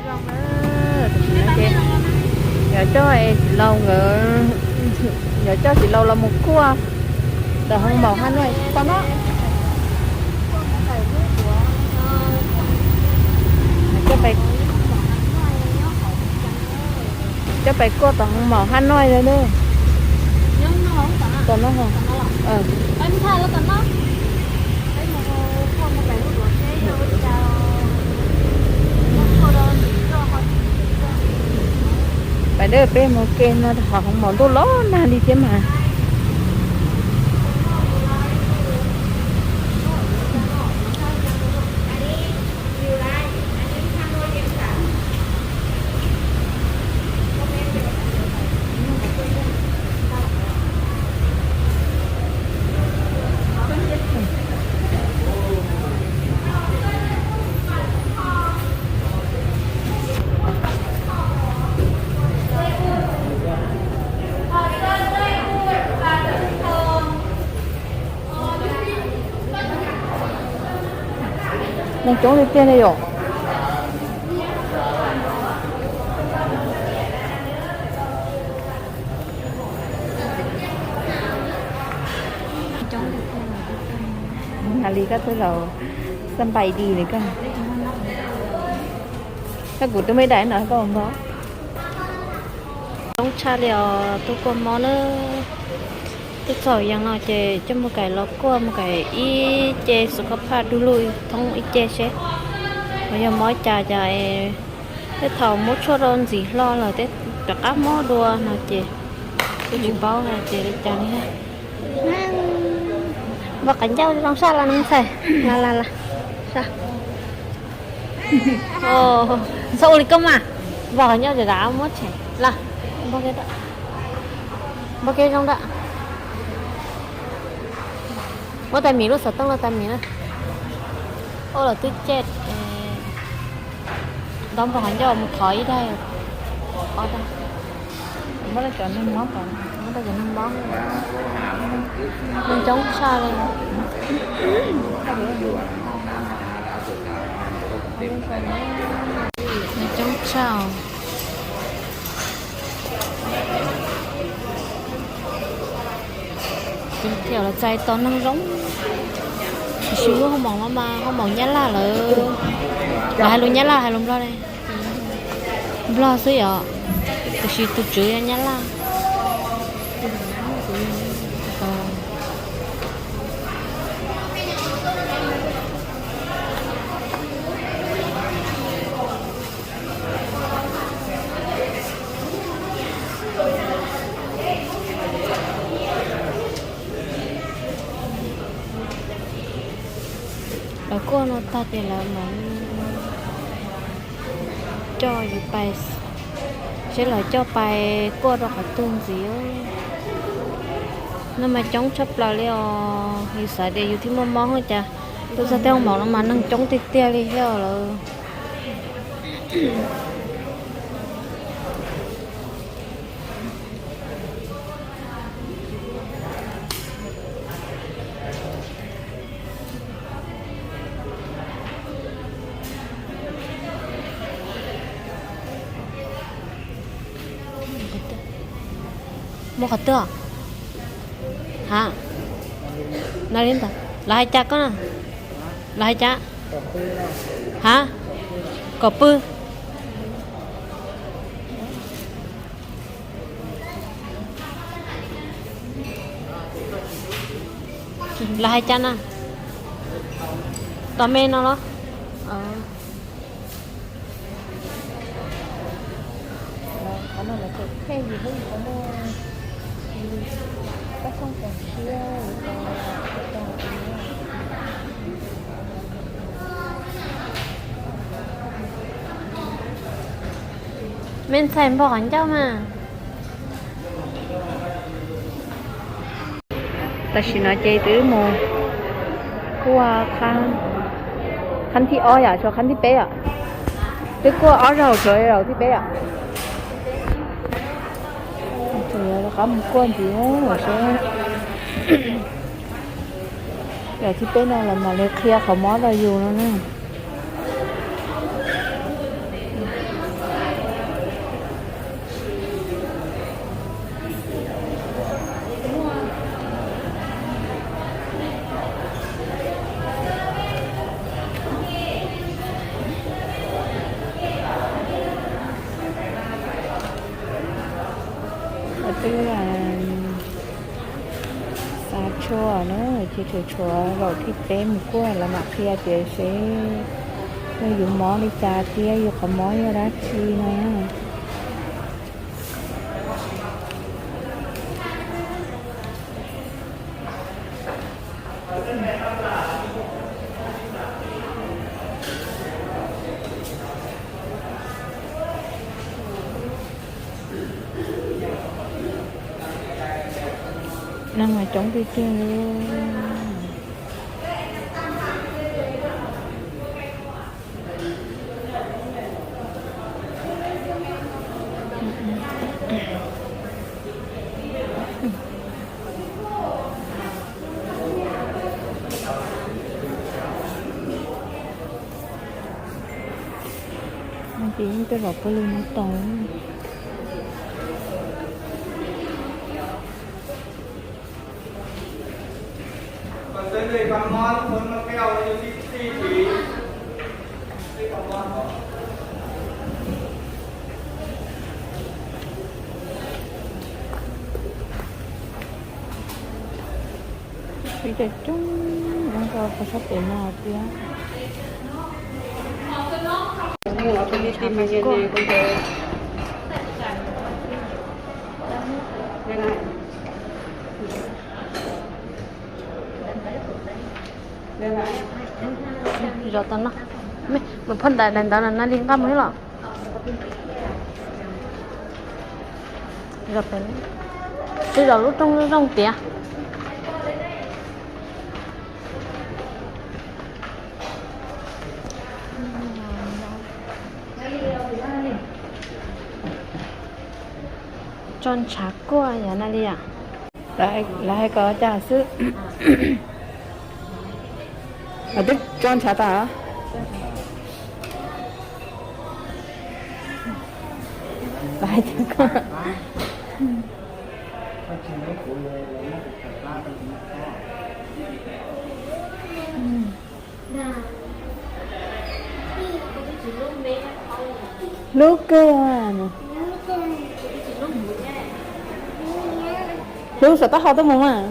Tam sim no ces yuav coj txiv laus nkawd, yuav coj txiv laus los mus kuaj ntawm hoo maum Haj Nuaj tau no. Coj pais kuaj tom hoo maum Haj Nuaj no. Tom no. Pais dawb, peb mus ke no ho hoo maum ntuj los nag li thiab mas. Neeg coob li tiag li yom. Hais li koj twb laus, xab npais di li koj. Koj kuv twb muaj ib daim no koj npog. Coob tshaj li os, tuaj kuaj mob na. Twb txog yees no ces coj mus kaim los kuaj, mus kaim ib ce xus koj phaj du lug thoob ib ce seb ho yog mob cas cas. Tej thaum muab tshuaj rau ntxim hlo lawm tej rov qab mob dua no ces kuj tsis paub hais tias li cas li. Npog qhov ncauj zoo saj los no ntxhais. Los los los. Txhob ua li koj mas. Npog qhov ncauj zam zam muab tshem los. Npog kev zoo nrab. Muab tais mim lub xov tooj los tais mim na. Ua los twb cem. Ntaus npog qhov ncauj mus thov ib daig, ob daig. Muab rau cov neeg mob, muab rau cov neeg mob. Neeg coob tshaj li. Neeg coob tshaj. Kuv thiaj los txais tos neeg zoo. Tiam sis lub hoo maum no mas hoo maum Nyab Laj lawm. Lawv hais lus Nyab Laj hais lus Nplog ne? Nplog xwb yom. Tiam sis tus tswv yog Nyab Laj. Lawv kuaj no tag ces lawv mam coj yus pais, seb lawv coj pais kuaj rau qhov twg ntxiv. No mas coob tshaj plaws li os, yus xav tias yus thiaj muaj mob cas, tuaj txog tej hoo maum no mas neeg coob tiag tiag li thiab lawm. Muaj qhov twg? Ha, no li ntawd lawv hais cas koj? Lawv hais cas? Ha, kom pw. Lawv hais cas na? Tos me no los? Me ntxhais npog qhov ncauj mas. Tam sim no ces twb mus kuaj qhab thib ob yom, tshuav qhab thib peb yom. Twb kuaj ob zaug, tshuav zaum thib peb yom. Rov qab mus kuaj ntxiv seb zaum thib peb no los mam li qhia qhov mob rau yus no na. Xav tshuaj na, ces tseem tshuav zaum thib peb mus kuaj los mam qhia tias seb yog yuav mob li cas thiab yus qhov mob yog dab tsi no. Neeg mas coob tiag tiag li. Ces yeej tuaj zaum pawg lug no tau. Ib co coob ua rau puas sab pem no tiag. Zov tau no, mus phoj ntais daim ntawd na li nqaj mus los. Zov pem, twb zov lub rooj zoo tiag. Tso ntshav kuaj yom na li yom. Lawv hais kom cas xwb? Twb tso ntshav tas. Lawv hais tias kuaj. Hlub kawg. Hlub saum taub hau tuaj mus mas.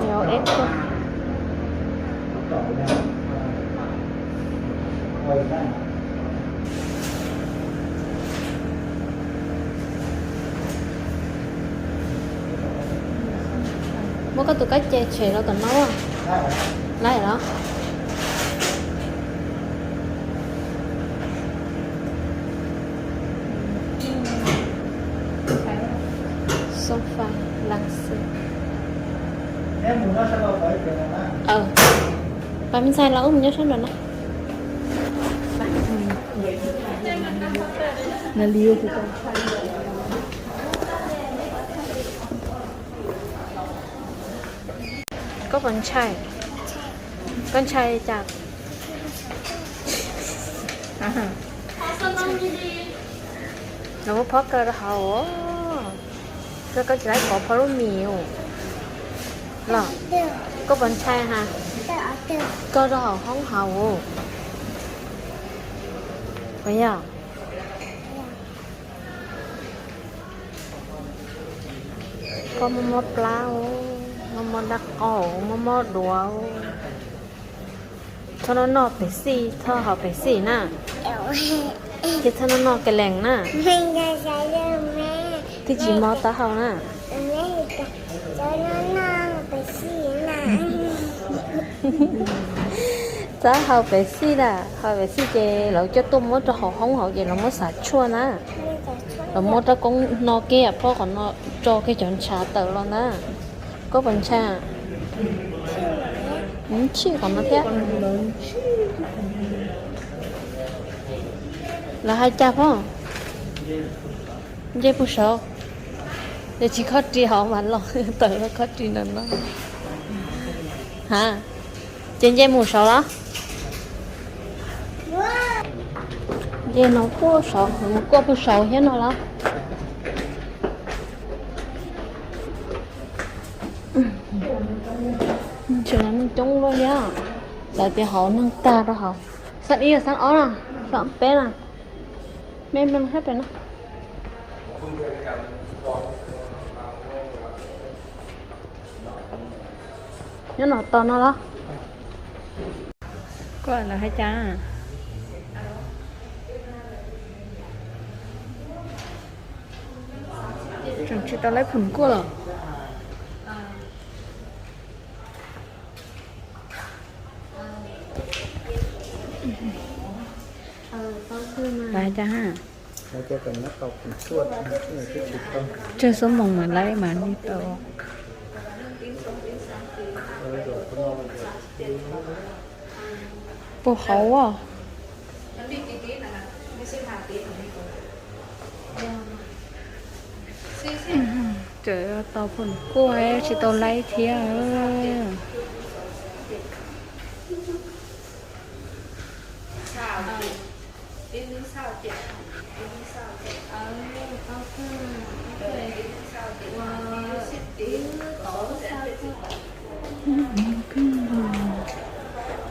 Eo eb. Muab koj tus kab ce tshem rau tom no. Laib los? Sofa, lav xwb. Pab me ntxhais los wb mus nyob sab nraud na. Koj puas ntshai? Koj ntshai cas? Los muab phob kaw rau hauv. Koj tsis laib pov phob lub mis los? Koj puas ntshai ha? Koj rau hauv hoob hauv. Puas yog? Koj mob mob plab, mob mob dab qaug, mob mob duav. Txhob noj noj pem xij, txhob haus pem xij na. Thiab txhob noj noj ke lees na. Thiaj tsis mob taub hau na. Txhob haus pem xij na, haus pem xij ces lawv coj tuaj muab rau hauv hoob hauv ces lawv muab xav tshuaj na. Lawv muab rab koob no kiag phob qhov no tso kiag cov ntshav tawm los na. Koj puas ntshai? Tshij qhov no thiab. Lawv hais cas phob? Nce puag saud, ces tsis khob ris hauv mas los tawm los khob ris ntawm no. Ha, ces nce mus saud los? Nce no puag saud, mus kuaj puag saud thiab no los? Tseem neeg coob luaj thiab. Lawv tias hauv neeg tag rau hauv. Xab ib, xab ob na, xab peb na. Me me hab pem no. Nyob no tos no los? Kuaj lawv hais cas? Tseem tsis tau laib phom kuaj los? Lawv hais cas ha? Tsawg xuab moos mas laib mas li tau. Puag hauv. Tseem tau phom kuaj tsis tau laib thiab.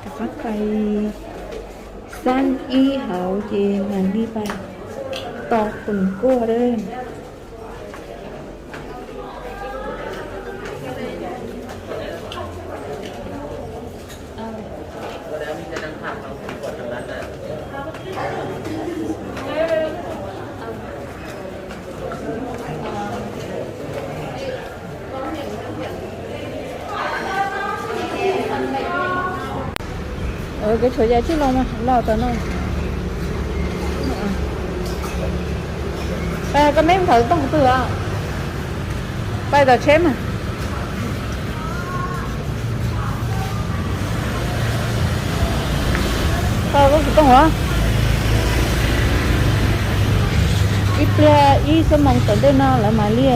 Rov qab pais xab ib hauv ces mam li pais tos phom kuaj lawm. Kev tshuav yam tsis los mas los tau no. Koj meb mus thawm tooj twg os? Pais tom tsheb mas. Koj tus tooj os. Ib pliag ib xuab moos tom ntej no lawv mam li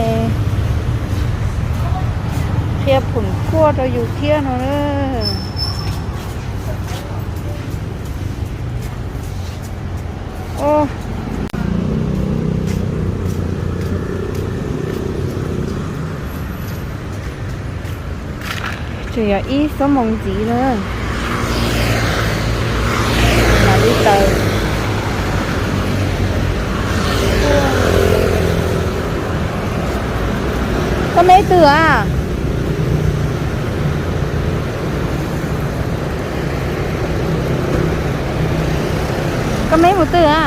qhia phom kuaj rau yus thiab no. Tseem yog ib xuab moos ntxiv na. Mam li tawm. Koj meb twg a? Koj meb mus twg a?